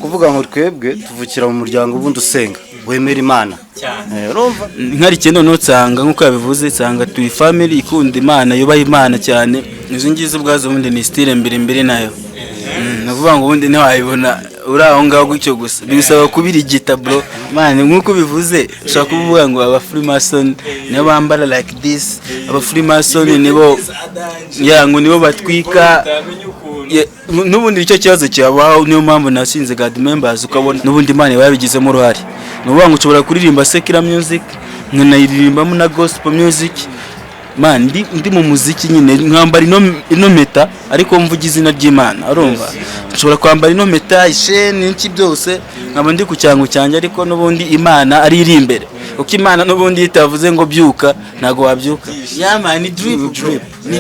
Ukuvuga ngo twebwe tuvukira mu muryango ubundi usenga, wemera Imana. Urumva? Nkarikiye noneho nsanga, nk'uko yabivuze, nsanga turi family ikunda Imana, yubaha Imana cyane. Izi ngizi ubwazo ubundi ni style mbere mbere nayo. Ni ukuvuga ngo ubundi ntiwayibona uri aho ngaho gutyo gusa, bisaba kubirigita, bro. Man, nk'uko bivuze, ushobora kuvuga ngo aba Freemason nibo bambara like this, aba Freemason nibo ya ngo nibo batwika. N'ubundi icyo kibazo kibaho, niyo mpamvu nashinze God Members. Ukabona n'ubundi Imana iba yabigizemo uruhare. Ni ukuvuga ngo ushobora kuririmba secular music, nkanayiririmbamo na gospel music. Man, ndi mu muziki nyine, nkambara ino mpeta, ariko mvuga izina ry'Imana. Urumva, nshobora kwambara ino mpeta, isheni, n'iki byose, nkaba ndi ku cyango cyanjye, ariko n'ubundi Imana ari iri imbere, kuko Imana n'ubundi iyo itavuze ngo byuka, ntabwo wabyuka. Yeah man, ni drip, drip, ni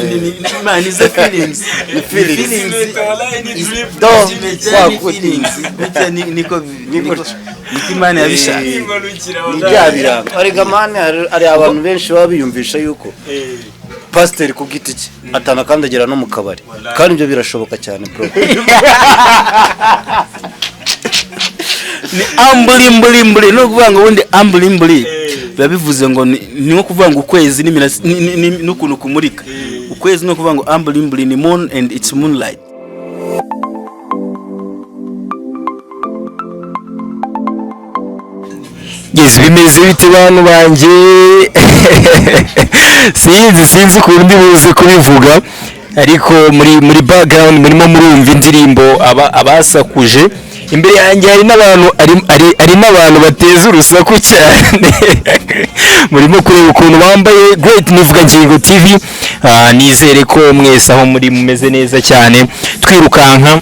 man, is a feelings, Ni feelings. Is Do, ni feelings. Gutya niko Imana yabishatse. Ni bya birango. Arega man, hari abantu benshi baba biyumvisha yuko pasiteri ku giti cye atanakandagira no mu kabari, kandi ibyo birashoboka cyane, bro. Ni ambuli mbuli mbuli. Ni ukuvuga ngo ubundi ambuli mbuli biba bivuze ngo ni nko kuvuga ngo ukwezi n'ukuntu kumurika ukwezi. Ni ukuvuga ngo ambuli mbuli ni moon and its moonlight. Yes, bimeze bite bantu banjye? Sinzi ukuntu ndi buze kubivuga, ariko muri background murimo murumva indirimbo aba abasakuje. Imbere yanjye hari n'abantu ari n'abantu bateza urusaku cyane. Murimo kureba ukuntu bambaye. Great Nivuga Ngingo TV. Nizere ko mwese aho muri mumeze neza cyane. Twirukanka,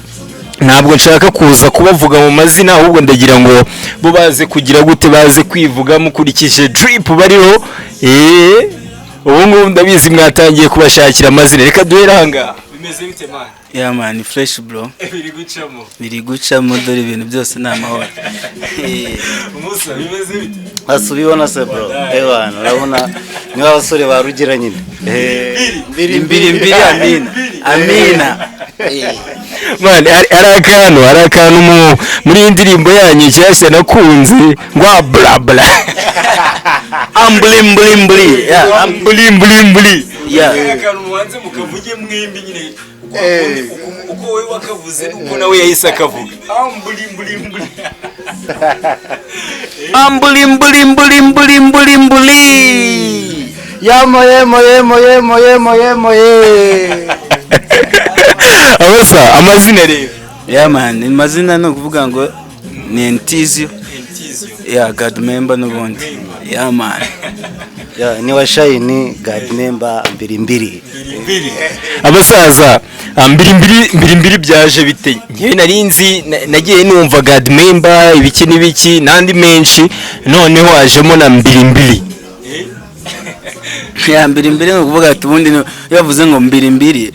ntabwo nshaka kuza kubavuga mu mazina, ahubwo ndagira ngo bo baze kugira gute, baze kwivuga mukurikije drip bariho. Ubu ngubu ndabizi mwatangiye kubashakira amazina. Reka duhere aha ngaha. Bimeze bite, man? Yeah man, fresh, bro. Biri gucamo. Biri gucamo, dore ibintu byose ni amahoro. Umusa, bimeze bite? Ubibona se, bro? Ewana, urabona niba abasore ba Rugira nyine. Mbiri mbiri, amina amina. Man, hari akantu muri iyi ndirimbo yanyu nshyashya nakunze, ngo bla bla. Ambuli mbuli mbuli, yeah. Mbuli mbuli mbuli. Yeah. Akantu mubanze mukavuge mwembi nyine, uko wowe wakavuze nuko nawe yahise akavuga ambuli mbuli mbuli. Ambuli mbuli mbuli mbuli mbuli mbuli. Yamo yemo yemo yemo yemo yemo ye. Abasa, amazina rero? Yeah man, amazina ni ukuvuga ngo ni Entizio, yeah, God member n'ubundi. Yeah man. Ya, ni wa Shayini, God member, mbiri mbiri. Abasaza, mbiri mbiri mbiri mbiri byaje bite? Njyewe nari nzi nagiye numva God member, ibiki n'ibiki n'andi menshi, noneho hajemo na mbiri mbiri. Ya, mbiri mbiri ni ukuvuga ati ubundi iyo bavuze ngo mbiri mbiri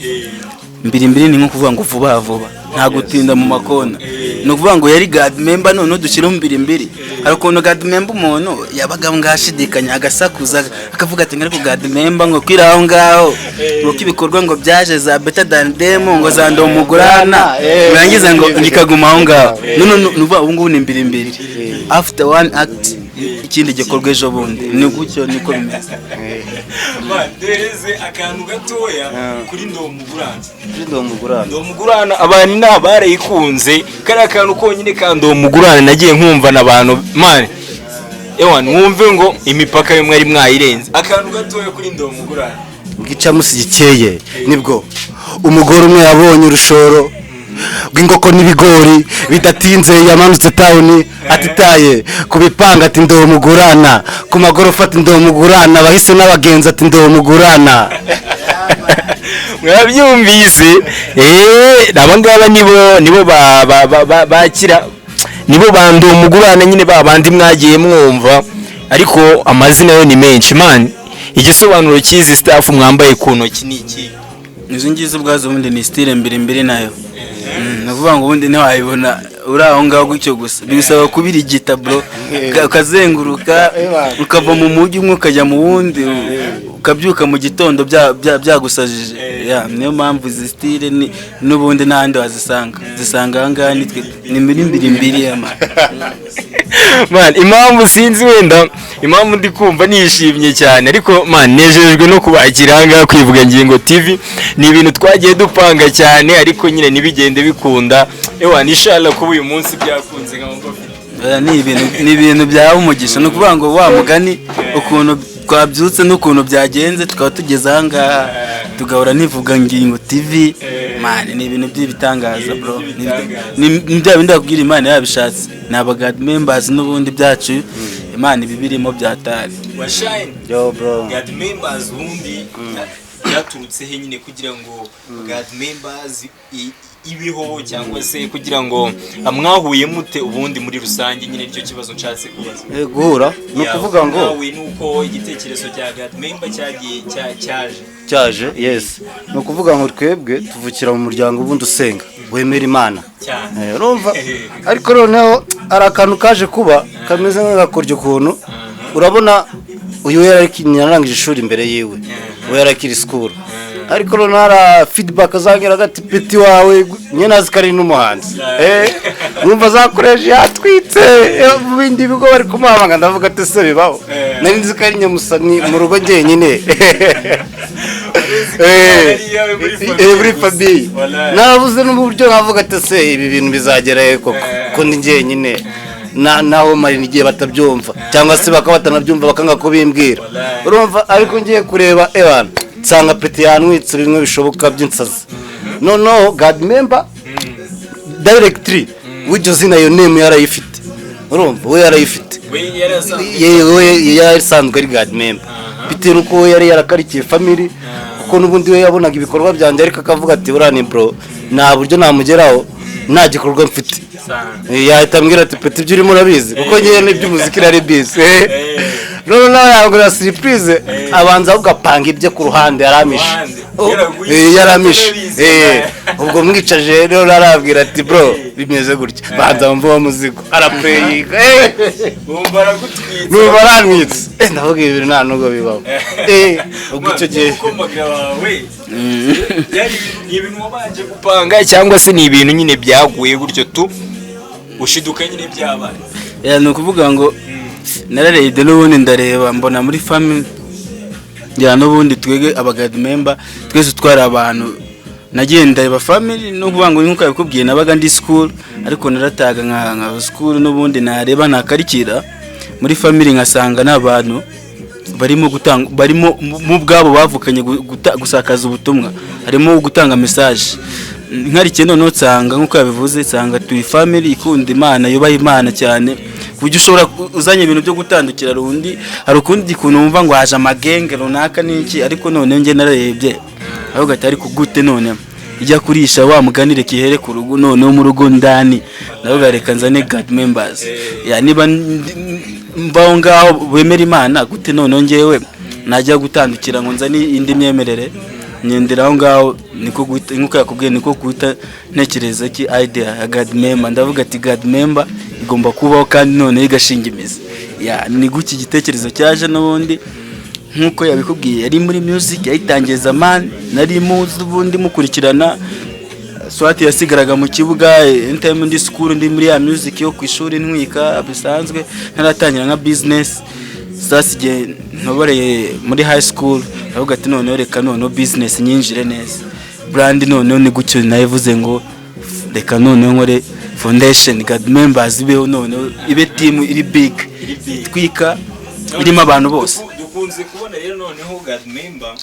mbiri mbiri, ni nko kuvuga ngo vuba vuba, nta gutinda mu makona. Ni ukuvuga ngo yari God member, none dushyiraho mbiri mbiri. Hari ukuntu God member umuntu yabaga ngashidikanya, agasakuza, akavuga ati ariko God member ngo kwira aho ngaho, ngo ko ibikorwa ngo byaje za better than them, ngo za ndomugurana, birangiza ngo ngikaguma aho ngaho. None ni ukuvuga ubu ngubu ni mbiri mbiri, after one act ikindi gikorwa ejo bundi. Ni gutyo niko bimeze. Man, duhereze akantu gatoya kuri Ndomugurana. Kuri Ndomugurana. Ndomugurana Abantu inaha barayikunze. Kariya kantu konyine ka Ndomugurana nagiye nkumva n'abantu, man, ewa mwumve ngo imipaka yo mwari mwayirenze. Akantu gatoya kuri Ndomugurana. Gicamusi gikeye, nibwo umugore umwe yabonye urushoro rw'inkoko n'ibigori. Bidatinze yamanutse town, atitaye ku bipanga, ati ndomugurana, ku magorofa, ati ndomugurana, bahise n'abagenzi, ati ndomugurana. Mwabyumvise? Aba ngaba nibo bakira, nibo ba Ndomugurana nyine, ba bandi mwagiye mwumva, ariko amazina yo ni menshi. Man, igisobanuro cy'izi stuff mwambaye ku ntoki ni iki? Izi ngizi ubwazo ubundi ni style mbere mbere nayo. Ni ukuvuga ngo ubundi ntiwayibona uri aho ngaho gutyo gusa. Bisaba kubirigita, bro, ukazenguruka, ukava mu mujyi umwe ukajya mu wundi, ukabyuka mu gitondo byagusajije. Yeah, niyo mpamvu izi style n'ubundi n'ahandi wazisanga, zisanga aha ngaha. Nitwe ni muri mbiri mbiri ya man. Man, impamvu sinzi, wenda impamvu ndi kumva nishimye cyane, ariko man, nejejwe no kubakira aha ngaha kwivuga ngingo TV. Ni ibintu twagiye dupanga cyane, ariko nyine ntibigende bikunda. Ewa, inshallah kuba uyu munsi byakunze nkaba mbafite. Oya, ni ibintu byaba umugisha. Ni ukuvuga ngo wa mugani, ukuntu twabyutse n'ukuntu byagenze tukaba tugeze aha ngaha, tugahora nivuga ngingo TV, man, ni ibintu by'ibitangaza, bro. Ni bya bindi bakubwira, Imana yabishatse. Ni aba God members n'ubundi byacu, Imana ibi birimo byatari. Wa Shine. Yo, bro. God members ubundi byaturutse he nyine, kugira ngo God members ibeho, cyangwa se kugira ngo mwahuye mute ubundi muri rusange nyine? Nicyo kibazo nshatse kubaza. Guhura ni ukuvuga ngo Nawe nuko igitekerezo cya God member cyagiye cyaje. Cyaje, yes. Ni ukuvuga ngo twebwe tuvukira mu muryango ubundi usenga, wemera Imana. Cyane. Urumva, ariko noneho hari akantu kaje kuba kameze nk'agakoryo ukuntu. Urabona uyu we yararangije ishuri imbere yiwe, we yarakiri school, ariko noneho hari feedback azongera ati peti wawe nyine azi ko ari n'umuhanzi. Numva zakoresha yatwitse, mu bindi bigo bari kumuhamagara. Ndavuga ati: "Se bibaho?" Nari nzi ko ari nyamusani mu rugo njyenyine. Muri famille nabuze n'uburyo navuga ati: "Se ibi bintu bizagera he koko, ko ndi njyenyine?" Na naho marina igihe batabyumva, cyangwa se bakaba batanabyumva bakanga kubimbwira, urumva. Ariko ngiye kureba, ebana, nsanga peti yantwitse bimwe bishoboka by'insazi. Noneho God member directly w'iryo zina, iyo name yarayifite, urumva, we yarayifite. We yarasanzwe. Yewe, yari asanzwe ari God member bitewe n'uko we yari yarakarikiye family, kuko n'ubundi we yabonaga ibikorwa byanjye, ariko akavuga ati: "Buriya ni bro, nta buryo namugeraho nta gikorwa mfite." Yahita ambwira ati: "Peti, ibyo urimo urabizi?" Kuko ngewe n'iby'umuziki nari bizi. None nawe yangurira surprise, abanza ahubwo apanga ibye ku ruhande, yaramishe. Ruhande. Oh, Yaraguye, yaramishe. yarabizi. Ubwo mwicaje rero arabwira ati: "Bro, bimeze gutya, banza mva uwo muzigo." Arapeyinga. Wumva aragutwitse. Numva arantwitse. Ndavuga ibi bintu nta nubwo bibaho. Ubwo icyo gihe Umukomaga wawe byari ni ibintu wabanje gupanga, cyangwa se ni ibintu nyine byaguye gutyo tu, ushiduka nyine byabaye? Yeah, ni ukuvuga ngo nararebye n'ubundi, ndareba mbona muri family ya n'ubundi twege aba God member twese twari abantu. Nagiye ndareba family, no kuvuga ngo nkuko yabikubwiye, nabaga ndi school, ariko narataga nka school n'ubundi, nareba nakarikira muri family nkasanga n'abantu barimo gutanga, barimo mu bwabo bavukanye gusakaza ubutumwa, harimo gutanga message. Nkarikiye noneho nsanga nk'uko yabivuze, nsanga turi family ikunda Imana, yubaha Imana cyane, ku buryo ushobora uzanye ibintu byo gutandukira rundi, hari ukundi kuntu wumva ngo haje amagenge runaka n'iki. Ariko noneho njye nararebye ahubwo ati: "Ariko gute none ijya kurisha wa mugani, reka ihere ku rugo." Noneho mu rugo ndani nawe reka nzane God members ya niba mvaho ngaho bemera Imana gute, noneho ngewe najya gutandukira ngo nzane indi myemerere nyendera aho ngaho? Niko guhita, nkuko yakubwiye, niko guhita ntekereza ki idea ya God member. Ndavuga ati: "God member igomba kubaho kandi noneho igashinga imizi." Ya, ni guki igitekerezo cyaje n'ubundi nkuko yabikubwiye, yari muri music yayitangiye zamani, nari muzi ubundi mukurikirana. Swati yasigaraga mu kibuga anytime ndi school, ndi muri ya music yo ku ishuri ntwika bisanzwe, ntaratangira nka business. Sasa igihe ntoboreye muri high school, ndavuga ati: "Noneho reka noneho business nyinjire neza, brand." Noneho ni gutyo nayivuze ngo reka noneho nkore foundation, God members ibeho, noneho ibe team iri big, itwika, irimo abantu bose. Dukunze kubona rero noneho God member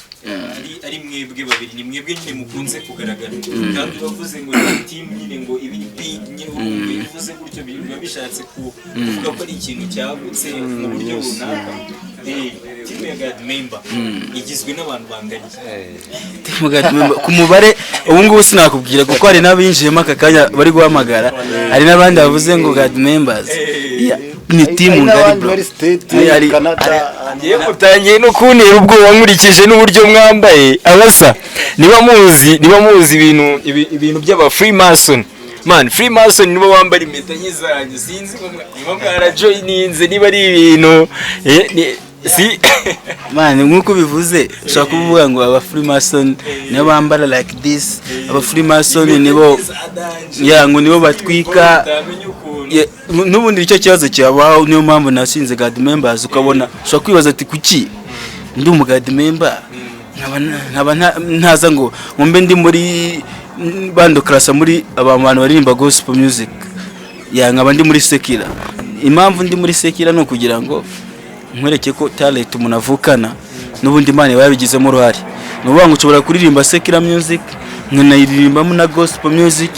ari mwebwe babiri, ni mwebwe nyine mukunze kugaragara, kandi uravuze ngo ni team nyine ngo ibe iri big nyine. Urumva iyo uvuze gutyo biba bishatse kuvuga ko ari ikintu cyagutse mu buryo runaka. Team ya God member igizwe n'abantu bangana iki? Team God member, ku mubare ubu ngubu sinakubwira, kuko hari n'abinjiyemo aka kanya bari guhamagara, hari n'abandi bavuze ngo God members. Yeah, ni team Hari ngari, n'abandi bro. bari state Canada. Yewe, mutangiye no kuntera ubwoba nkurikije n'uburyo mwambaye. Abasa niba muzi ibintu by'aba Freemason. Man, Freemason nibo bambara impeta nk'izanyu. Sinzi ngo niba mwarajoyininze, niba ari ibintu si. Man, nk'uko ubivuze, ushobora kuvuga ngo aba Freemason nibo bambara like this, aba Freemason nibo ya ngo nibo batwika. Utamenya ukuntu. N'ubundi nicyo kibazo kibaho. Niyo mpamvu nashinze God members. Ukabona ushobora kwibaza ati: "Kuki ndi umu God member, nkaba ntaza ngo mbe ndi muri bandukarasa muri aba bantu baririmba gospel music, ya nkaba ndi muri secular?" Impamvu ndi muri secular ni ukugira ngo nkwereke ko talent umuntu avukana n'ubundi Imana iba yabigizemo uruhare. Ni ukuvuga ngo ushobora kuririmba secular music, nkanayiririmbamo na gospel music.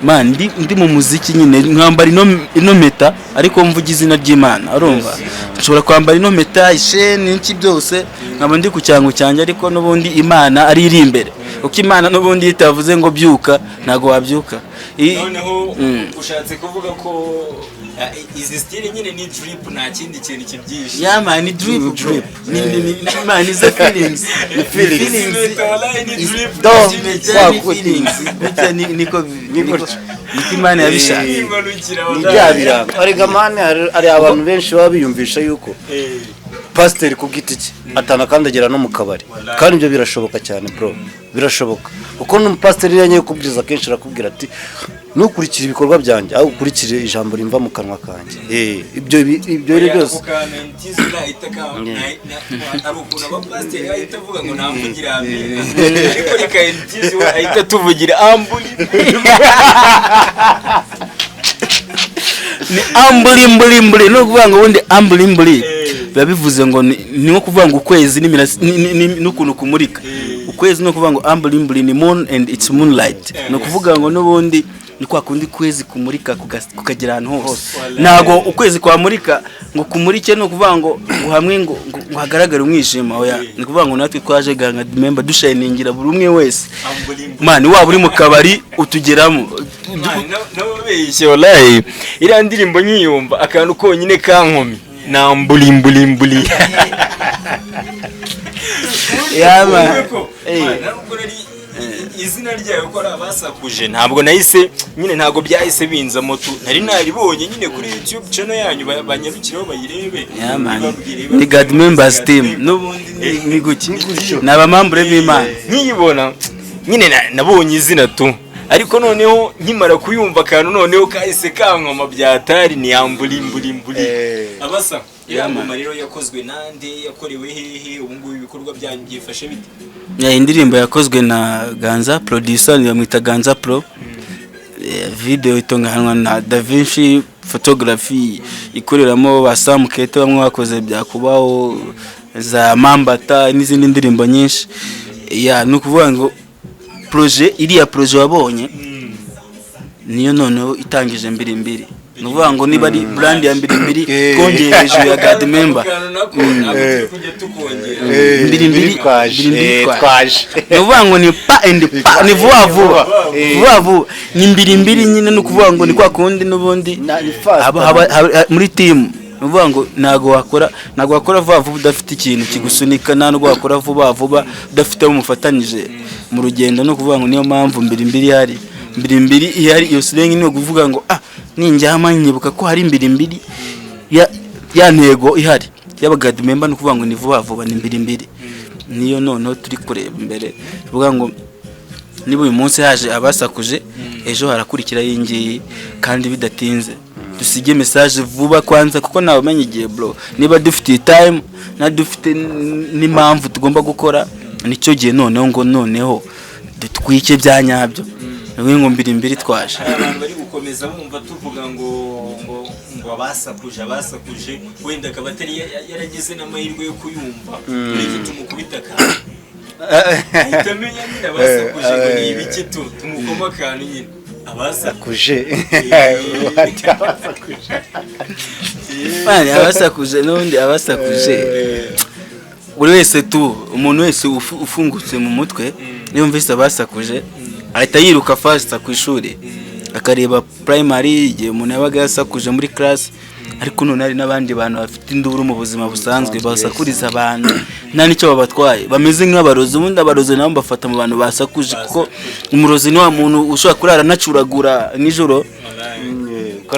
Man, ndi mu muziki nyine, nkambara ino mpeta ariko mvuga izina ry'Imana. Urumva, nshobora kwambara ino mpeta, isheni, n'iki byose, nkaba ndi ku cyango cyanjye, ariko n'ubundi Imana ari iri imbere, kuko Imana n'ubundi iyo itavuze ngo byuka, ntabwo wabyuka. Noneho ushatse kuvuga ko izi style nyine ni drip, nta kindi kintu kibyihishe? Yeah man, ni drip bro, ni man, izo feelings, ni feelings. Impeta wallahi ni drip. Do. Nta kindi kintu. Kwa ni feelings gutya, niko niko Imana yabishatse. Imanukira Ni wallahi. bya birango. Arega man, hari abantu benshi baba biyumvisha yuko pasiteri ku giti cye atanakandagira no mu kabari, kandi ibyo birashoboka cyane bro, birashoboka, kuko n'umupasiteri iyo agiye kubwiriza akenshi arakubwira ati: "Ntukurikire ibikorwa byanjye, ahubwo ukurikire ijambo rimva mu kanwa kanjye." Ibyo rero byose. Ako kantu ntizi nahita hari ukuntu abapasiteri bahita avuga ngo namvugira amen, ariko reka ntizi we ahita tuvugira ambuli. Ni ambuli mbuli mbuli. Ni ukuvuga ngo ubundi ambuli mbuli biba bivuze ngo ni nko kuvuga ngo ukwezi n'ukuntu kumurika ukwezi. Ni ukuvuga ngo ambuli mbuli ni moon and its moonlight. Ni ukuvuga ngo n'ubundi ni kwa kundi kwezi kumurika kukagera ahantu hose. Ntabwo ukwezi kwamurika ngo kumurike, ni ukuvuga ngo hamwe ngo hagaragare umwijima. Oya, ni ukuvuga ngo natwe twaje ganga member dushiningira buri umwe wese. Man, waba uri mu kabari utugeramo. N'ababeshye wallahi, iriya ndirimbo nkiyumva, akantu konyine kankomi ni ambuli mbuli mbuli. Yama. Ntabwo nari izina ryayo ko ari abasakuje, ntabwo nahise nyine, ntabwo byahise binzamo tu. Nari naribonye nyine kuri YouTube channel yanyu, banyarukiraho bayirebe. Yeah, man. Ibabwire, Ni God members God team. members. N'ubundi ni guki, ni abamambure b'Imana. Nkiyibona nyine nabonye izina tu, ariko noneho nkimara kuyumva, akantu noneho kahise kankoma byatari ni ambuli mbuli mbuli. Abasa iriya Yeah, man. ngoma rero yakozwe nande? Yakorewe hehe? Ubu ngubu ibikorwa byanyu byifashe bite? Yeah, indirimbo yakozwe na Ganza producer, bamwita Ganza Pro. Video itunganywa na Da Vinci Photography, ikoreramo ba Sam Kete, bamwe bakoze byakubaho, za Mambata n'izindi ndirimbo nyinshi. Yeah, ni ukuvuga ngo projet, iriya projet wabonye niyo noneho itangije mbiri mbiri. Ni ukuvuga ngo niba ari brand ya mbiri mbiri, twongeye hejuru ya God member. Ako kantu nako ntabwo turi kujya tukongera. Mbiri mbiri. Twaje. Mbiri mbiri. Twaje. Ni ukuvuga ngo ni pa and pa, ni vuba vuba, vuba vuba, ni mbiri mbiri nyine. Ni ukuvuga ngo ni kwa kundi n'ubundi Ni fast. Muri team, ni ukuvuga ngo ntabwo wakora vuba vuba udafite ikintu kigusunika, nta nubwo wakora vuba vuba udafite abo mufatanyije mu rugendo. Ni ukuvuga ngo niyo mpamvu mbiri mbiri ihari, mbiri mbiri ihari. Iyo slang ni ukuvuga ngo ninjyama nyibuka ko hari mbiri mbiri, ya ntego ihari y'aba God member. Ni ukuvuga ngo ni vuba vuba, ni mbiri mbiri. Niyo noneho turi kureba imbere, tuvuga ngo niba uyu munsi haje abasakuje, ejo harakurikiraho iyi ngiyi, kandi bidatinze dusige message vuba kwanza, kuko ntawe umenya igihe bro. Niba dufite iyi time na dufite n'impamvu tugomba gukora, nicyo gihe noneho ngo noneho dutwike bya nyabyo. Ni ngo mbiri mbiri twaje. Hari abantu bari gukomeza bumva tuvuga ngo abasakuje, abasakuje, wenda akaba atari yaragize n'amahirwe yo kuyumva. Mureke tumukubita akantu ahita amenya nyine abasakuje ngo ni ibiki tu, tumukoma akantu nyine, abasakuje. Kuje. Ati abasakuje. Man, abasakuje n'ubundi abasakuje, buri wese tu, umuntu wese ufungutse mu mutwe, yumvise abasakuje ahita yiruka fast ku ishuri akareba primary, igihe umuntu yabaga yasakuje muri class. Ariko none hari n'abandi bantu bafite induru mu buzima busanzwe, basakuriza abantu nta n'icyo babatwaye, bameze nk'abarozi. Ubundi abarozi nabo mbafata mu bantu basakuje, kuko umurozi ni wa muntu ushobora kurara anacuragura nijoro,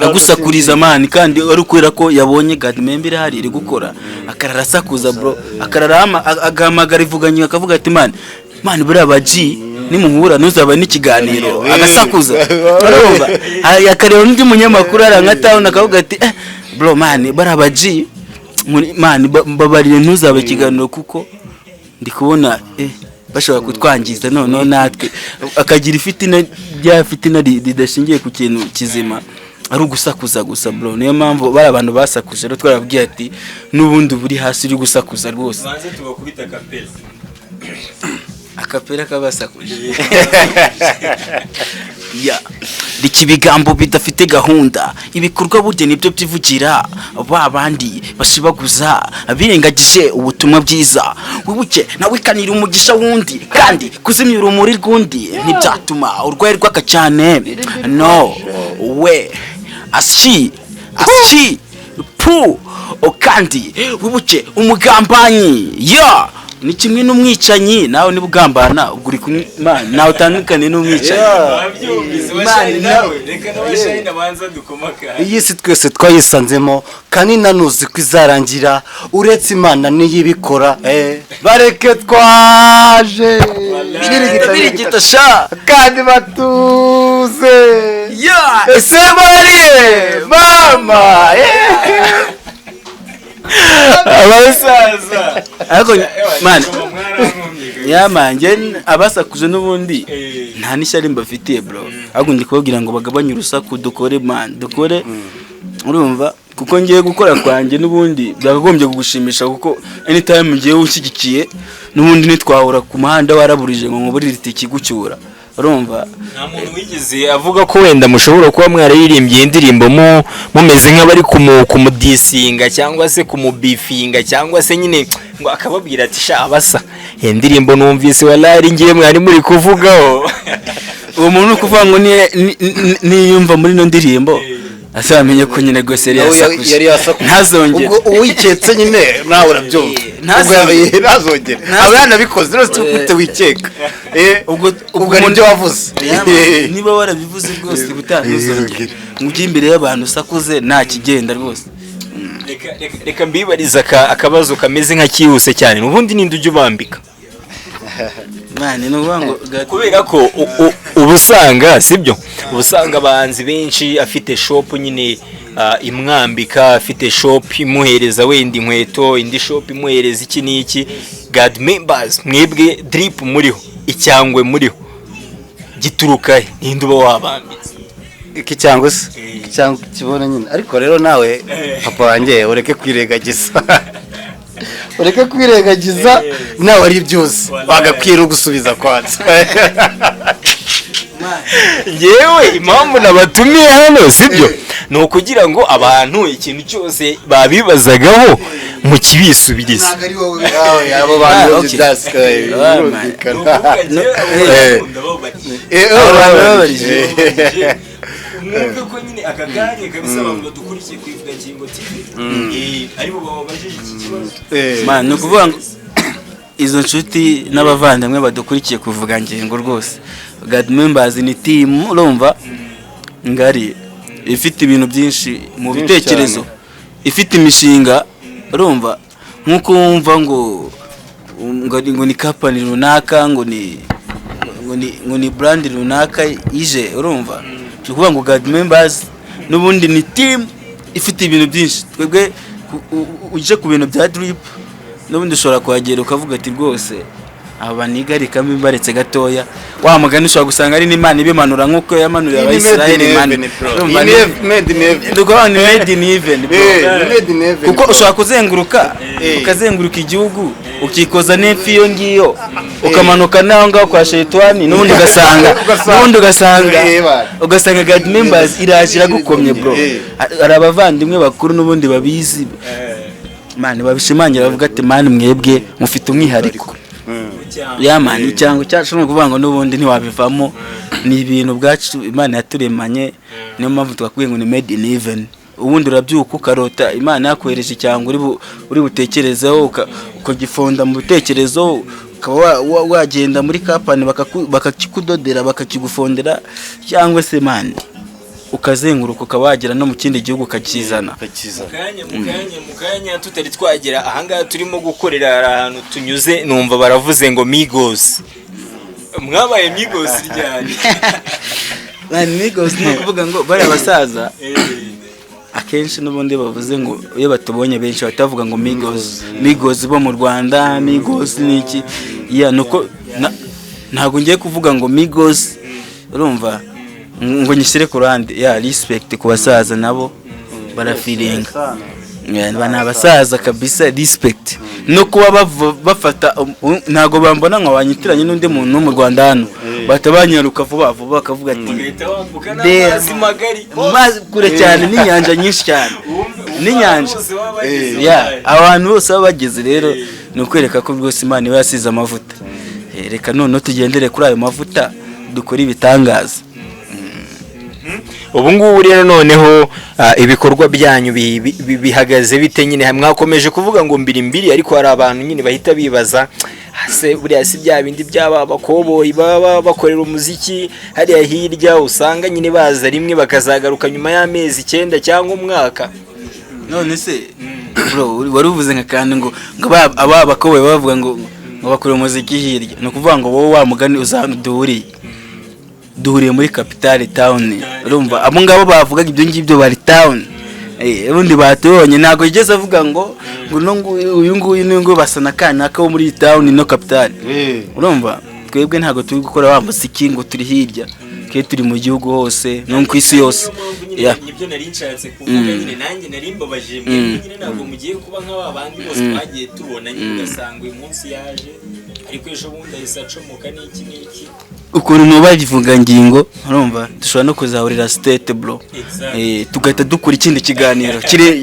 agusakuriza, man, kandi ari ukubera ko yabonye God member irahari iri gukora, akarara asakuza, bro, akarara agahamagara ivuganye, akavuga ati: "Man, man, buriya baji nimuhura ntuzaba n'ikiganiro." Agasakuza, urumva? Akareba undi munyamakuru ari nka town, akavuga ati: "Eh bro, man, bariya baji man, mbabariye ntuzabe ikiganiro kuko ndi kubona bashobora kutwangiza." Noneho natwe akagira ifitina, rya fitina ridashingiye ku kintu kizima, ari ugusakuza gusa, bro. Niyo mpamvu bari abantu basakuje rero twarababwiye ati n'ubundi buri hasi uri gusakuza rwose. Banze tubakubita kapela. Akapera kabasakuje ya reka ibigambo bidafite gahunda, ibikorwa burya nibyo byivugira. Ba bandi bashibaguza birengagije ubutumwa bwiza, wibuke nawe ikanira umugisha wundi, kandi kuzimya urumuri rw'undi ntibyatuma urwaye rwaka cyane. No we asyi asyi pu o, kandi wibuke umugambanyi ya ni kimwe n'umwicanyi. Nawe niba ugambana, ubwo uri kumwe, man, nawe utandukanye n'umwicanyi. Wabyumvise? Man, Bashayini nawe, reka n'abashayini abanza dukomaka. Iyi si twese twayisanzemo, kandi nanuzi ko izarangira, uretse Imana niyo ibikora. Bareke twaje. Birigita sha. Kandi batuze. Ya. Ese bariye mama? Abasaza. Ariko man, Mwarankomye. Yamanjye abasakuje n'ubundi nta n'ishyari mbafitiye, bro, ahubwo ndi kubabwira ngo bagabanye urusaku, dukore, man, dukore, urumva? Kuko ngiye gukora kwanjye n'ubundi byakagombye kugushimisha, kuko anytime ngiye ushyigikiye n'ubundi ntitwahura ku muhanda waraburije ngo nkuburire itike igucyura, urumva? Nta muntu wigeze Avuga ko wenda mushobora kuba mwararirimbye iyi ndirimbo mumeze nk'abari kumudisinga cyangwa se kumubifinga, cyangwa se nyine ngo akababwira ati: "Sha abasa, iyi ndirimbo numvise wallahi ngiye mwari muri kuvugaho." Uwo muntu uri kuvuga ngo niyumva muri ino ndirimbo azamenye ko nyine rwose yari Nawe yasakuje, yari yasakuje. ntazongere. Ubwo uwiketse nyine nawe urabyumva. Ntazongere. Ubwo ntazongere, aba yanabikoze rwose ufite wikeka. Ubwo ubwo nibyo wavuze. Niba warabivuze rwose, ubutaha ntuzongere ngo ujye imbere y'abantu usakuze, nta kigenda rwose. Reka mbibarize akabazo kameze nka kihuse cyane. Ubundi ninde ujya ubambika? Man, ni ukuvuga ngo Kubera ko uba usanga, sibyo, uba usanga abahanzi benshi afite shop nyine imwambika, afite shop imuhereza wenda inkweto, indi shop imuhereza iki n'iki. God members, mwebwe drip muriho, icyangwe muriho gituruka he? Ninde uba wabambitse? Iki cyangwa se iki cyangwa kibona nyine. Ariko rero nawe papa wanjye, ureke kwirengagiza, ureke kwirengagiza, nawe ari byose wagakwira ugusubiza kwanza. Yewe, impamvu nabatumiye hano, sibyo, ni ukugira ngo abantu ikintu cyose babibazagaho mukibisubirize. Ntabwo ari wowe nawe, abo bantu Ah, okay. byasigaye birumvikana. Abo bantu babarije. Mwumve ko nyine aka kanya kabisa abantu badukurikiye ku Ivugangingo TV aribo bababajije iki kibazo. Man, ni ukuvuga ngo izo nshuti n'abavandimwe badukurikiye kuvuga ngingo rwose, God members ni team, urumva, ngari ifite ibintu byinshi mu Byinshi bitekerezo, ifite imishinga, urumva, nk'uko wumva ngo ni company runaka, ngo ni brand runaka ije, urumva? Ni ukuvuga ngo God members n'ubundi ni team ifite ibintu byinshi. Twebwe uje ku bintu bya drip, n'ubundi ushobora kuhagera ukavuga ati: "Rwose aba nigarikamo imbaretse gatoya." Wa mugani ushobora gusanga ari n'Imana ibimanura nk'uko yamanuriye Abayisiraheli mani. Urumva, ni ukuvuga ni made in heaven, bro. Kuko ushobora kuzenguruka, ukazenguruka igihugu, ukikoza n'epfo iyo ngiyo, ukamanuka n'aho ngaho kwa Shetwani, n'ubundi ugasanga n'ubundi ugasanga ugasanga God members iraje iragukomye, bro. Hari abavandimwe bakuru n'ubundi babizi, man, babishimangira bavuga ati: "Man, mwebwe mufite umwihariko." Ya man, icyango cyacu ni ukuvuga ngo n'ubundi ntiwabivamo, ni ibintu ubwacu Imana yaturemanye, niyo mpamvu twakubwiye ngo ni made in heaven. Ubundi urabyuka ukarota Imana yakohereje, cyangwa uri butekerezeho, ukagifonda mu bitekerezo, ukaba wagenda muri company bakakikudodera, bakakigufondera, cyangwa se man ukazenguruka, ukaba wagera no mu kindi gihugu ukakizana. Ukakizana. Mu kanya tutari twagera ahangaha turimo gukorera, hari ahantu tunyuze numva baravuze ngo Migos. Mwabaye Migos ryari? Man, Migos ni ukuvuga ngo bariya basaza akenshi n'ubundi bavuze ngo iyo batubonye benshi bahita bavuga ngo Migos, Migos bo mu Rwanda, Migos ni iki? Yeah, nuko ntabwo ngiye kuvuga ngo Migos, urumva, ngo nyishyire ku ruhande. Ya, respect ku basaza, nabo barafiringa. Yeah, ni abasaza kabisa, respect. No kuba bafata ntabwo bambona ngo banyitiranye n'undi muntu wo mu Rwanda hano, bahita banyaruka vuba vuba bakavuga ati Bagahita bambuka n'amazi magari. Mazi kure cyane n'inyanja nyinshi cyane Wumve n'inyanja. bose baba bageze Yeah, wallahi. abantu bose baba bageze rero ni ukwereka ko rwose Imana iba yasize amavuta. Reka noneho tugendere kuri ayo mavuta dukore ibitangaza. Ubu ngubu rero noneho ibikorwa byanyu bihagaze bite nyine? Mwakomeje kuvuga ngo mbiri mbiri, ariko hari abantu nyine bahita bibaza: "Ah, se buriya si bya bindi by'aba bakoboyi baba bakorera umuziki hariya hirya, usanga nyine baza rimwe bakazagaruka nyuma y'amezi 9 cyangwa umwaka?" None se bro, wari uvuze nka kandi ngo aba bakoboyi bavuga ngo bakora umuziki hirya, ni ukuvuga ngo wowe wa mugani uza duhuriye muri capital town. Urumva, abo ngabo bavugaga ibyo ngibyo bari town. Ubundi batubonye, ntabwo yigeze avuga ngo no nguyu, uyu nguyu n'uyu nguyu basa na kanaka wo muri iyi town no capital. Urumva, twebwe ntabwo turi gukora wa muziki ngo turi hirya, twe turi mu gihugu hose no ku isi yose. Niyo mpamvu nyine nibyo nari nshatse kuvuga. Nyine nanjye nari mbabaje mwebwe nyine, ntabwo mugiye kuba nk'aba bandi bose twagiye tubona nyine, ugasanga uyu munsi yaje ariko ejo bundi ahise acomoka n'iki n'iki. Ukuntu nubagivuga ngingo, urumva dushobora no kuzahurira state, bro. Exactly. Tugahita dukora ikindi kiganiro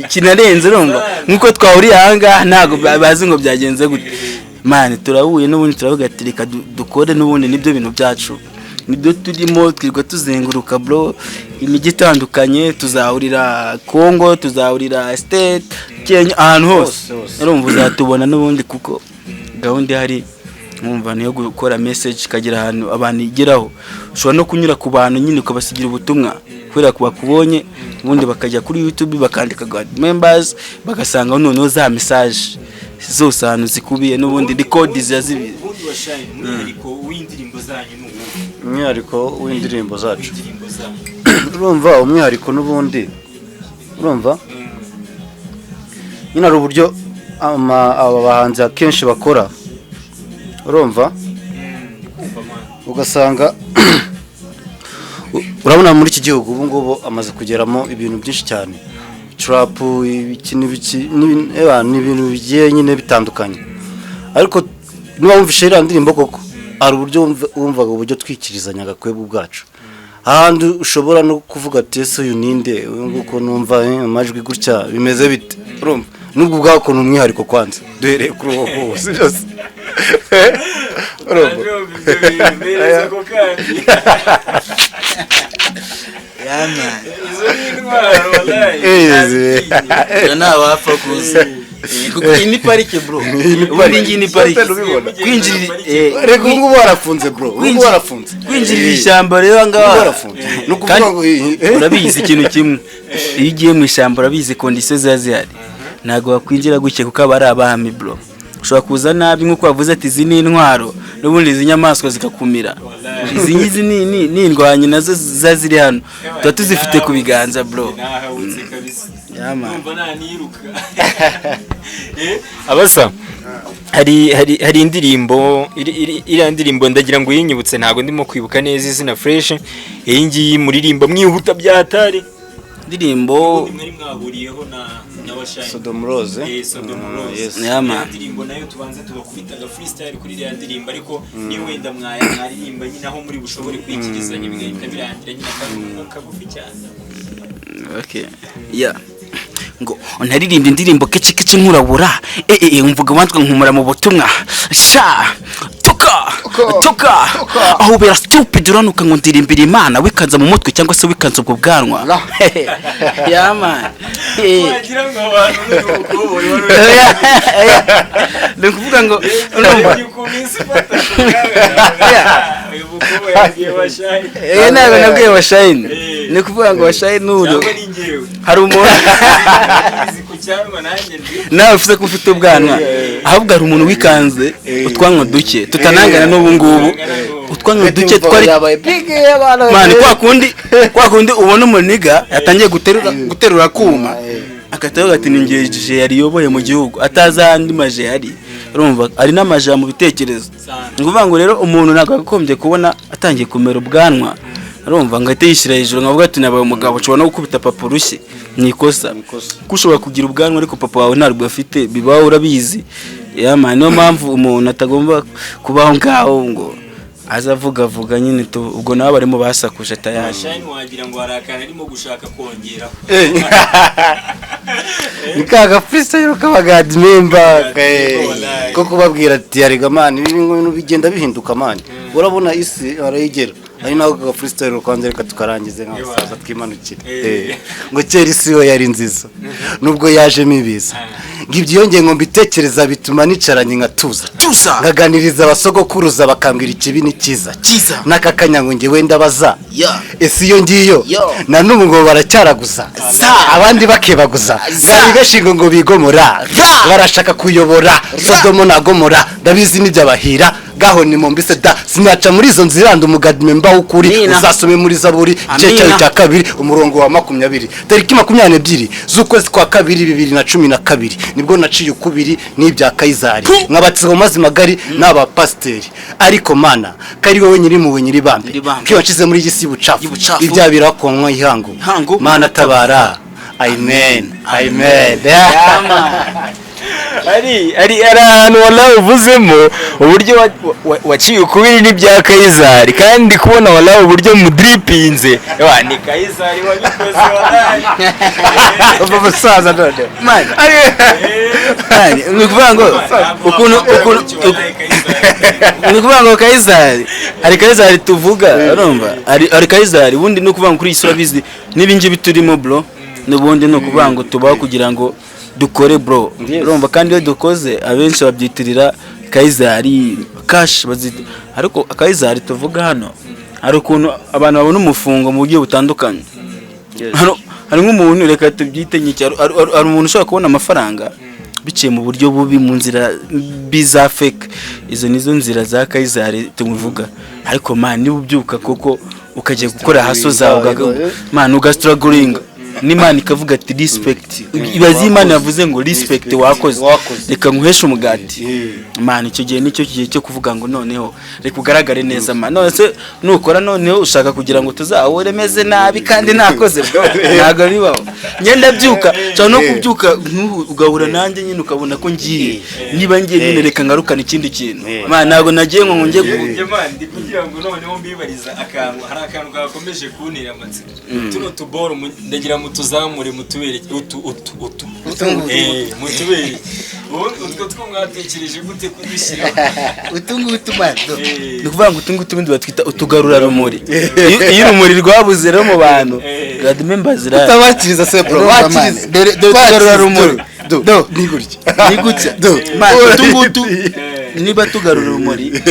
kinarenze. Urumva, nkuko twahuriye ahangaha, ntabwo bazi ngo byagenze gute. Man, turahuye n'ubundi turavuga ati reka dukore n'ubundi, nibyo bintu byacu, nibyo turimo, twirirwa tuzenguruka bro imijyi itandukanye. Tuzahurira Congo, tuzahurira state, Kenya, ahantu hose. Hose, hose. Urumva uzatubona n'ubundi, kuko gahunda ihari nkumva niyo gukora message ikagera ahantu abantu igeraho. Ushobora no kunyura ku bantu nyine ukabasigira ubutumwa kubera ko bakubonye, ubundi bakajya kuri YouTube bakandika God Members, bagasanga noneho za message zose ahantu zikubiye n'ubundi record ziba zibi. Ubundi washine, umwihariko w'indirimbo zanyu ni uwuhe? Umwihariko w'indirimbo zacu? W'indirimbo zanyu. Urumva, umwihariko n'ubundi, urumva nyine hari uburyo aba bahanzi akenshi bakora, urumva, Kumva man. ugasanga urabona muri iki gihugu ubu ngubu amaze kugeramo ibintu byinshi cyane, trap, ibiki n'ibiki, ni ibintu bigiye nyine bitandukanye. Ariko niba wumvishe iriya ndirimbo koko, hari uburyo wumvaga uburyo twikirizanyaga twebwe ubwacu, ahandi ushobora no kuvuga ati: "Ese uyu ninde? Uyu nguyu ko numva amajwi gutya, bimeze bite?" Urumva nubwo ubwako ni umwihariko kwanza, duhereye kuri uwo nguwo, si byose? Urumva? Mbereza ako kandi. Yeah, man. Izo ni intwaro wallahi. Eh, Nta wapfa kuza. Kuko iyi ni parike bro, ubundi ngiyi ni parike. Ubibona. Kwinjirira Reka, ubu ngubu warafunze bro, ubu ngubu warafunze. Kwinjirira ishyamba rero aha Ubu ngaha warafunze, ni ukuvuga Kandi ngo urabizi ikintu kimwe, iyo ugiye mu ishyamba urabizi condition ziba zihari, ntabwo wakwinjira gutya kuko aba ari abami bro. Ushobora kuza nabi nk'uko wavuze ati izi ni intwaro, n'ubundi izi nyamaswa zikakumira. Izi ngizi ni indwanyi nazo ziba ziri hano, tuba tuzifite ku biganza bro. Nahawutse kabisa. Yeah, man. Numva naniruka. Abasa hari indirimbo iriya ndirimbo ndagira ngo uyinyibutse, ntabwo ndimo kwibuka neza izina fresh. Iyi ngiyi muririmba mwihuta bya hatari. Indirimbo Ubundi mwari mwahuriyeho na Washine. Sodom Rose. Sodom Rose. Yes. Yeah, man. Iriya ndirimbo nayo tubanze tubakubitaga freestyle kuri iriya ndirimbo, ariko ni wenda mwaya mwaririmba nyine aho muri bushobore kwikirizanya bigahita birangira nyine, akantu kagufi cyane. Okay. Yeah. Ngo ntaririmba indirimbo keci keci nkurabura, mvuga wantwa nkumura mu butumwa sha tuka. Toka aho ubera stupid, uranuka ngo ndirimbira Imana, wikanza mu mutwe cyangwa se wikanza ubwo bwanwa. Yeah man. Wagira ngo abantu n'uyu mukobwa wari Ni ukuvuga ngo urumva ukuntu isi ifata ku bwanwa, uyu mukobwa yagiye washaye. Ntabwo nabwiye washayini. Eh. Ni ukuvuga ngo washayini uru Cyangwa ni njyewe hari umuntu izi ku cyanwa, nanjye ndi nawe ufite ko ufite ubwanwa, ahubwo hari umuntu wikanze utwanwa duke tutanangana n'ubu ngubu, utwanwa duke twari yabaye big y'abantu. Man, kwa kundi ubona umuniga yatangiye guterura akuma, agahita ati: "Ni ngewe je yariyoboye mu gihugu," atazi andi maje yari. Urumva ari n'amaja mu bitekerezo. Ni ukuvuga ngo rero umuntu ntabwo yakagombye kubona atangiye kumera ubwanwa, urumva, ngo ahite yishyira hejuru nkavuga ati: "Nabaye umugabo." Ushobora no gukubita papa urushyi, ni ikosa, kuko ushobora kugira ubwanwa ariko papa wawe ntabwo afite. Bibaho, urabizi. Yeah man, niyo mpamvu umuntu atagomba kubaho ngaho ngo aza avugavuga nyine ubwo nabo barimo basakuje tayari. Shine, wagira ngo hari akantu arimo gushaka kongeraho. Ni ka ga freestyle k'abagadi member ko kubabwira ati: "Arega man, ibi bintu bigenda bihinduka man." Urabona isi arayigera ari naho ka freestyle kwanza, reka tukarangize nk'abasaza twimanukire. Ngo kera isi yo yari nziza nubwo yajemo ibiza, ngo ibyo yongeye ngo mbitekereza bituma nicaranye nkatuza. Tuza. Nkaganiriza abasogokuruza bakambwira ikibi ni cyiza. Cyiza. N'aka kanya ngo njye wenda baza ese iyo ngiyo Yo. na n'ubu ngo baracyaraguza abandi bakebaguza. Bari benshi ngo bigomora, barashaka kuyobora Sodomo na Gomora. Ndabizi n'ibyabahira gaho ni mumbise da, sinaca muri izo nzira, ndi umugadime mbaho ukuri. Amina. Uzasome muri Zaburi igice Amina. cyayo cya kabiri, umurongo wa 20, tariki 22 z'ukwezi kwa kabiri 2012, nibwo naciye ukubiri n'ibya Kayizari, nkabatizwa mu mazi magari n'abapasiteri. Ariko Mana, kari wowe nyiri muwe, nyiri bambe, Nyiribambe. ko wanshize muri iyi si y'ubucafu, Y'ubucafu. ibyaha birakonwa ihangu. Ihangu. Mana tabara. Amen, amen. Ari ahantu wallahi uvuzemo uburyo waciye ukubiri n'ibya Kayizari, kandi kubona wallahi uburyo mudripinze. Ewa, ni Kayizari wabikoze wallahi. Uva musaza none. Man, man, ni ukuvuga ngo ukuntu ni ukuvuga ngo Kayizari, hari Kayizari tuvuga, urumva, hari Kayizari ubundi. Ni ukuvuga ngo kuri iyi si urabizi n'ibi ngibi turimo bro, n'ubundi ni ukuvuga ngo tubaho kugira ngo dukore bro, urumva, kandi iyo dukoze abenshi babyitirira Kayizari cash bazita. Ariko Kayizari tuvuga hano, hari ukuntu abantu babona umufungo mu buryo butandukanye. Hano hari nk'umuntu, reka tubyite nk'iki, hari umuntu ushobora kubona amafaranga biciye mu buryo bubi, mu nzira mbi za fake. Izo nizo nzira za Kayizari tumuvuga. Ariko man, niba ubyuka koko ukajya gukora hustle zawe, man, ugastrugglinga, n'Imana ikavuga ati: "Respect." Ibaze Imana yavuze ngo: "Respect, wakoze." Wakoze. "Reka nkuheshe umugati." Man, icyo gihe nicyo gihe cyo kuvuga ngo noneho reka ugaragare neza man. None se nukora noneho ushaka kugira ngo tuzahure meze nabi kandi nakoze bro? Ntabwo bibaho. Ngenda byuka, nshobora no kubyuka nk'ubu ugahura nanjye nyine ukabona ko ngiye. Niba ngiye nyine, reka ngarukane ikindi kintu man. Ntabwo nagiye ngo njye Man, ndi kugira ngo noneho mbibariza akantu, hari akantu gakomeje kuntera amatsiko. Tuno tuboro ndagira mutuzamure mutubereke utu mutubereke. Ubundi utwo two mwatekereje gute kudushyira? Utu ngutu man, Eh. ni ukuvuga ngo utu ngutu ubundi batwita utugarurarumuri. Iyo urumuri rwabuze rero mu bantu, God members zirahari. Utabakiriza se bro? Urumva, man, Bakiriza. dore utugarurarumuri. Do. Do. Ni gutya. Ni gutya. Do. Man, utu ngutu niba tugarura urumuri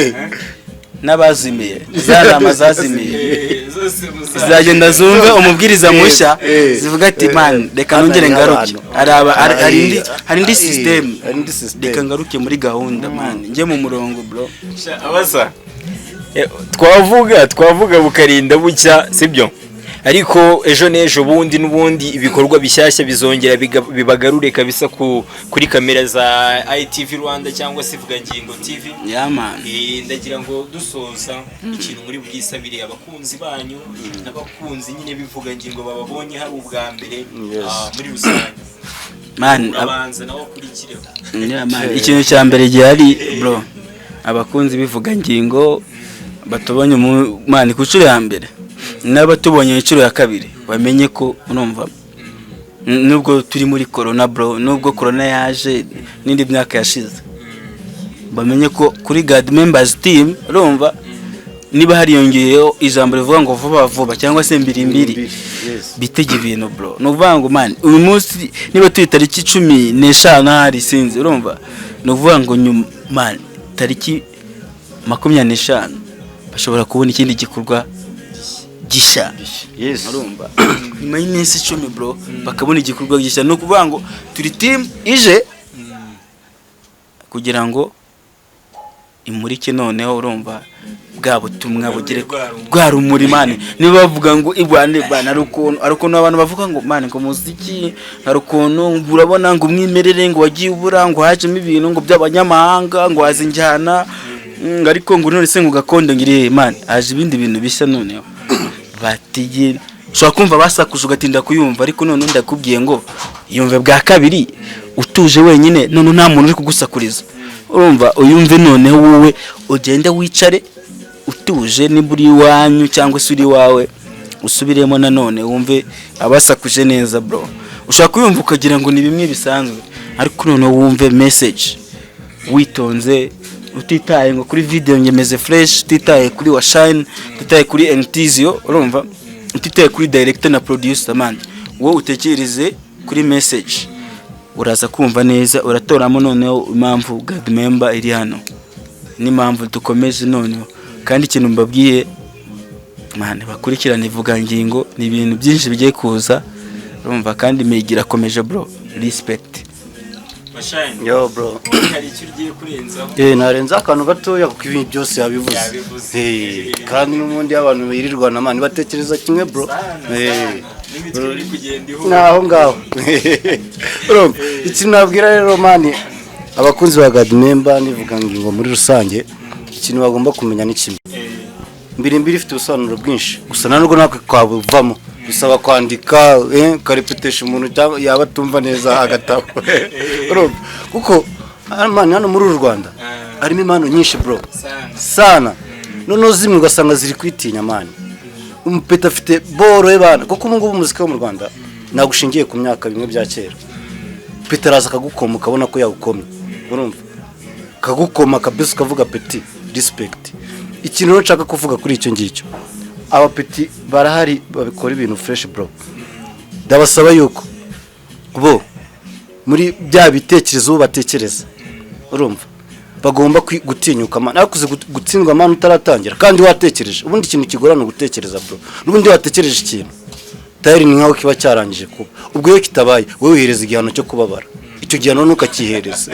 n'abazimiye, za ntama zazimiye, Zose muzaze. zizagenda zumve umubwiriza mushya, zivuga ati: "Man, reka nongere ngaruke." Hari indi system. Hari indi system. Reka ngaruke muri gahunda man, njye mu murongo bro. Sha, abasa. Twavuga bukarinda bucya, sibyo? Ariko ejo n'ejo bundi n'ubundi ibikorwa bishyashya bizongera bibagarure kabisa kuri kamera za ITV Rwanda cyangwa se Ivugangingo TV. Yeah man. Ndagira ngo dusoza, ikintu muri bwisabire abakunzi banyu n'abakunzi nyine b'Ivugangingo bababonye hari ubwa mbere, muri rusange. Man, urabanza nawe ukurikireho. Yeah, man. Ikintu cya mbere gihari bro, abakunzi b'Ivugangingo batubonye mu man ku nshuro ya mbere n'abatubonye inshuro ya kabiri, bamenye ko urumva nubwo turi muri corona bro, nubwo corona yaje n'indi myaka yashize. Bamenye ko kuri God Members Team, urumva, niba hariyongeyeho ijambo rivuga ngo vuba vuba cyangwa se mbiri mbiri, bitege ibintu, bro. Ni ukuvuga ngo, man, uyu munsi niba turi tariki 15 ahari, sinzi, urumva, ni ukuvuga ngo nyuma, man, tariki 25 bashobora kubona ikindi gikorwa gishya. Urumva, nyuma y'iminsi 10, bro, bakabona igikorwa gishya. Ni ukuvuga ngo turi team ije kugira ngo imurike noneho, urumva, bwa butumwa bugere Rwa rumuri. Rwa rumuri, man. Niba bavuga ngo ibwane bana, ari ukuntu abantu bavuga ngo, man, ngo muziki hari ukuntu ngo urabona ngo umwimerere ngo wagiye ubura, ngo hajemo ibintu ngo by'abanyamahanga, ngo haza injyana, ariko ngo none se ngo gakondo ngo iri, man, haje ibindi bintu bishya. Noneho batige ushobora kumva basakuje ugatinda kuyumva, ariko none ndakubwiye ngo yumve bwa kabiri utuje wenyine, none nta muntu uri kugusakuriza, urumva, uyumve. Noneho wowe ugende wicare utuje, niba uri iwanyu cyangwa se uri iwawe, usubiremo nanone wumve abasakuje neza, bro. Ushobora kuyumva ukagira ngo ni bimwe bisanzwe, ariko noneho wumve message witonze, utitaye ngo kuri video ngemeze fresh, utitaye kuri washine, utitaye kuri NTZio, urumva, utitaye kuri director na producer, man, wowe utekereze kuri message, uraza kumva neza, uratoramo noneho impamvu God Member iri hano n'impamvu dukomeje noneho. Kandi ikintu mbabwiye, man, bakurikirane ivugangingo, ni ibintu byinshi bigiye kuza, urumva, kandi imihigo irakomeje, bro, respect. Mashine. Yo, bro. Hari icyo ugiye kurenzaho? Narenze akantu gatoya kuko ibintu byose yabivuze. Yabivuze. Kandi n'ubundi iyo abantu birirwana, man, batekereza kimwe, bro. Sana, sana. N'imitwe iri kugenda ihura. Naho ngaho, urumva, ikintu nabwira rero, man, abakunzi ba God Member nivuga ngingo muri rusange, ikintu bagomba kumenya ni kimwe: mbiri mbiri ifite ubusobanuro bwinshi, gusa nta nubwo natwe twabuvamo, bisaba kwandika, ukarepetesha umuntu cyangwa yaba atumva neza agatabo, urumva, kuko man, hano muri uru Rwanda harimo impano nyinshi, bro. Sana. Sana. Noneho zimwe ugasanga ziri kwitinya, man. Umupeta afite boro y'abana, kuko ubu ngubu umuziki wo mu Rwanda ntabwo ushingiye ku myaka bimwe bya kera. Peta araza akagukoma, ukabona ko yagukomye, urumva, akagukoma kabisa, ukavuga peti respect. Ikintu rero nshaka kuvuga kuri icyo ngicyo, abapeti barahari babikora ibintu fresh, bro. Ndabasaba yuko bo muri bya bitekerezo bo batekereza, urumva, bagomba gutinyuka, man. Ariko uzi gutsindwa, man, utaratangira kandi watekereje. Ubundi ikintu kigorana ni ugutekereza, bro. N'ubundi watekereje ikintu, tayari ni nkaho kiba cyarangije kuba. Ubwo iyo kitabaye, wowe wihereza igihano cyo kubabara. Icyo gihano ntukakihereze.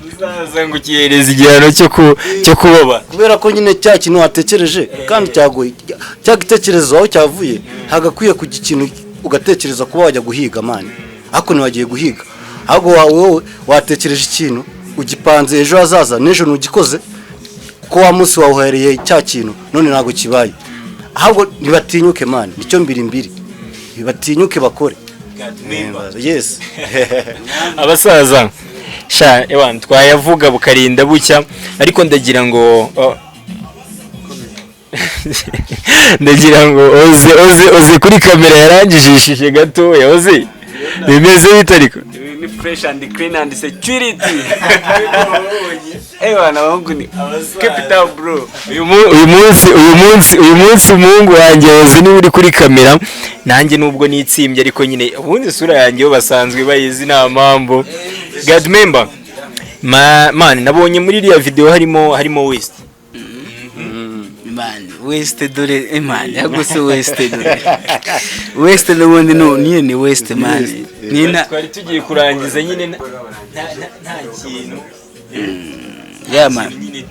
Uzaza ngo ukihereza igihano cyo kubabara. Kubera ko nyine cya kintu watekereje kandi cyagoye, cya gitekerezo aho cyavuye hagakwiye kujya ikintu ugatekereza kuba wajya guhiga, man, ariko ntiwagiye guhiga, ahubwo wowe watekereje ikintu, ugipanze ejo hazaza, n'ejo ntugikoze, kuko wa munsi wawuhereye cya kintu, none ntabwo kibaye. Ahubwo ntibatinyuke, man, nicyo mbiri mbiri, ntibatinyuke bakore. Yes. Abasaza sha, ewan, twayavuga bukarinda bucya, ariko ndagira ngo oh, ndagira ngo oze oze oze kuri kamera yarangijishije gatoya. Oze, bimeze bite ariko? Ni fresh and clean and security. Ewa, abahungu ni keep it up, bro. Uyu munsi umuhungu wanjye Oze niwe uri kuri kamera, nanjye nubwo nitsimbye, ariko nyine ubundi isura yanjye yo basanzwe bayizi, nta mpamvu. God Member, man, nabonye muri iriya video harimo West. Man, West dore, man, yaguse West dore. West n'ubundi no niyo ni West, man. Nina Twari tugiye kurangiza nyine nta kintu Yeah, man. Nyine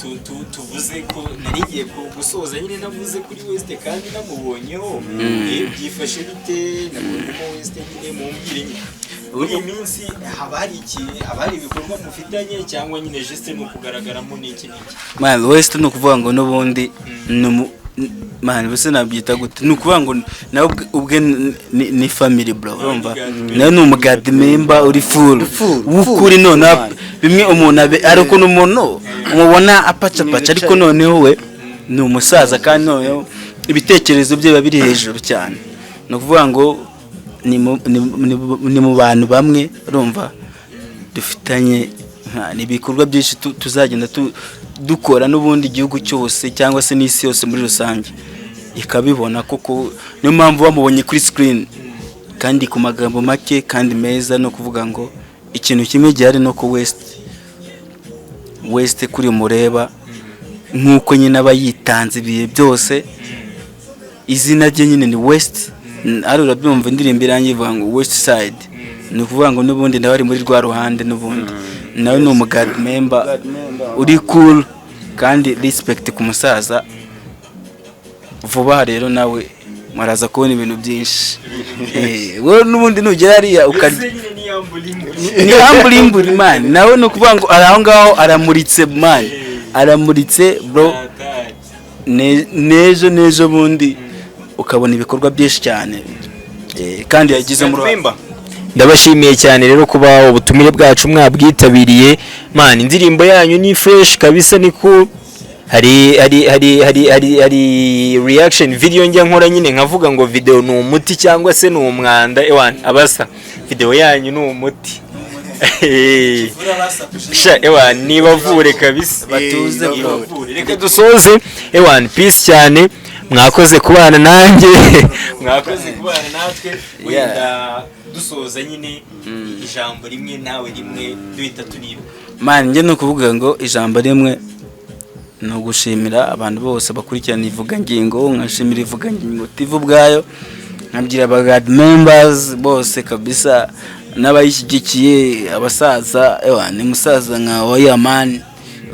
tuvuze ko nari ngiye gusoza nyine navuze kuri West kandi namubonyeho. Byifashe bite? Nabonyemo West nyine, mumbwire nyine muri iyi minsi haba hari iki, haba hari ibikorwa mufitanye, cyangwa nyine juste ni ukugaragaramo n'iki n'iki? Man, West ni ukuvuga ngo n'ubundi ni man, bese nabyita gute? Ni ukuvuga ngo nawe ubwe ni family, bro, urumva, nawe ni umugadi member uri full Full, w'ukuri. full, Noneho man. bimwe umuntu abe ari ukuntu umuntu umubona apacapaca, ariko noneho we ni umusaza, kandi noneho ibitekerezo bye biba biri hejuru cyane. Ni ukuvuga ngo ni mu bantu bamwe, urumva, dufitanye. Ni ibikorwa byinshi tuzagenda dukora n'ubundi, igihugu cyose cyangwa se n'isi yose muri rusange ikabibona koko. Niyo mpamvu bamubonye kuri screen. Kandi ku magambo make kandi meza, no kuvuga ngo ikintu kimwe gihari no ku West kuri mureba, nk'uko nyine aba yitanze ibihe byose, izina rye nyine ni West. Ari urabyumva, indirimbo irangiye ivuga ngo "West Side", ni ukuvuga ngo n'ubundi nawe ari muri rwa ruhande, n'ubundi nawe ni umugad member uri cool. Kandi respect ku musaza. Vuba aha rero nawe muraza kubona ibintu byinshi. Wowe n'ubundi nugera hariya ukarya. Ese nyine ni yamburimburi? Ni amburimburi, man. Nawe ni ukuvuga ngo ari aho ngaho aramuritse, man, aramuritse, bro. N'ejo n'ejo bundi ukabona ibikorwa byinshi cyane. Kandi yagizemo uruhare. Ndabashimiye cyane rero kuba ubutumire bwacu mwabwitabiriye. Man, indirimbo yanyu ni fresh kabisa, ni cool. Hari reaction video njya nkora nyine nkavuga ngo video ni umuti cyangwa se ni umwanda. Ewan, abasa, video yanyu ni umuti. Sha, ewan, nibavure kabisa. Batuze, bro. Reka dusoze. Ewan, peace cyane, mwakoze kubana nanjye. Mwakoze kubana natwe. Wenda dusoza nyine, ijambo rimwe nawe rimwe, duhita turibuka. Man, njye ni ukuvuga ngo ijambo rimwe ni ugushimira abantu bose bakurikirana Ivugangingo, nkashimira Ivugangingo TV ubwayo, nkabwira aba god members bose kabisa n'abayishyigikiye, abasaza. Ewa, ni musaza nka oya, man,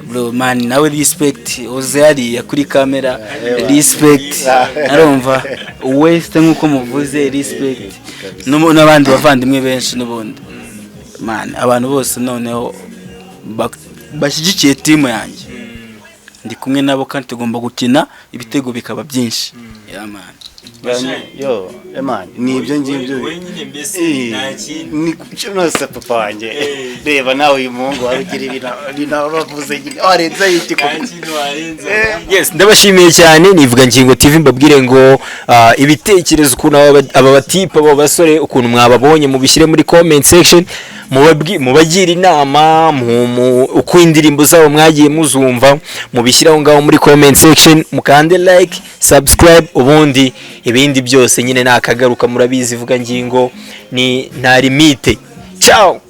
bro, man, nawe respect. Uze hariya kuri kamera, respect. Arumva West nk'uko muvuze, respect. N'abandi bavandimwe benshi n'ubundi, man, abantu bose noneho bashyigikiye timu yanjye, ndi kumwe nabo kandi tugomba gukina ibitego bikaba byinshi. Yeah, man. Yo man, ni ibyo ngibyo. Wowe nyine mbese nta kindi. Ni nose papa wanjye. Reba nawe uyu muhungu wawe ugira ibintu bavuze nyine warenza yiki Nta koko. kintu warenza. Yes, ndabashimiye cyane. Nivuga Ngingo TV, mbabwire ngo ibitekerezo ukuntu aba batipe, aba basore, ukuntu mwababonye, mubishyire muri comment section, mubagire inama uko indirimbo zabo mwagiye muzumva, mubishyire aho ngaho muri comment section, mukande like, subscribe, ubundi ibindi byose nyine nakagaruka. Murabizi, Ivuga Ngingo ni nta limite. Ciao.